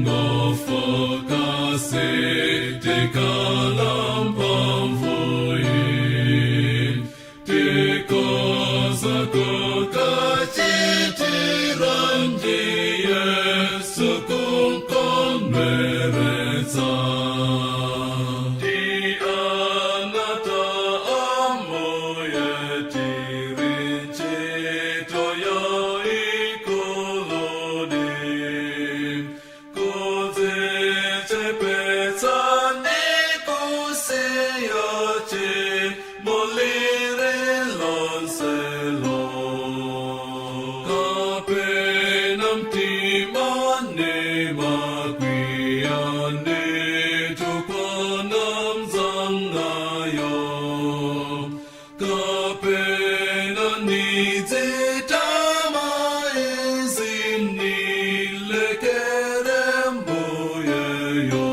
Ifetingofoka sitikalampa mvui tikoza kukachitiranji Yesu kumkondweretsa. Tianata amoye tirinchito ya ikoloni kudzichepetsa ndikusiya tchimo lililonselo kapena mtima ndimakwiya nditukwana mnzangayo kapena ndidzitama izi ndilekere mbuyeyo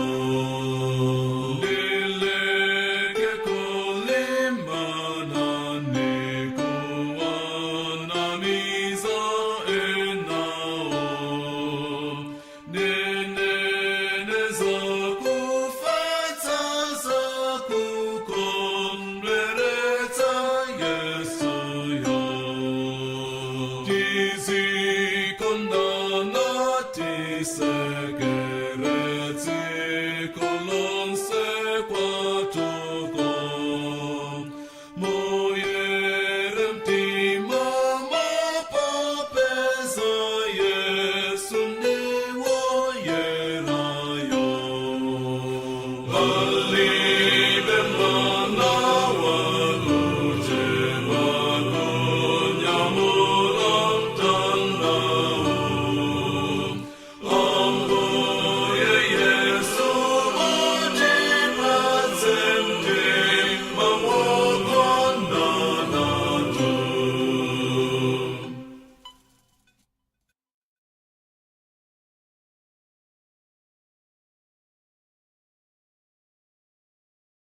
ndileke kulimbana ndikuwanamiza enawo ndinene zakufatsa zakukondweretsa Yesuyo tizikondana tiseke.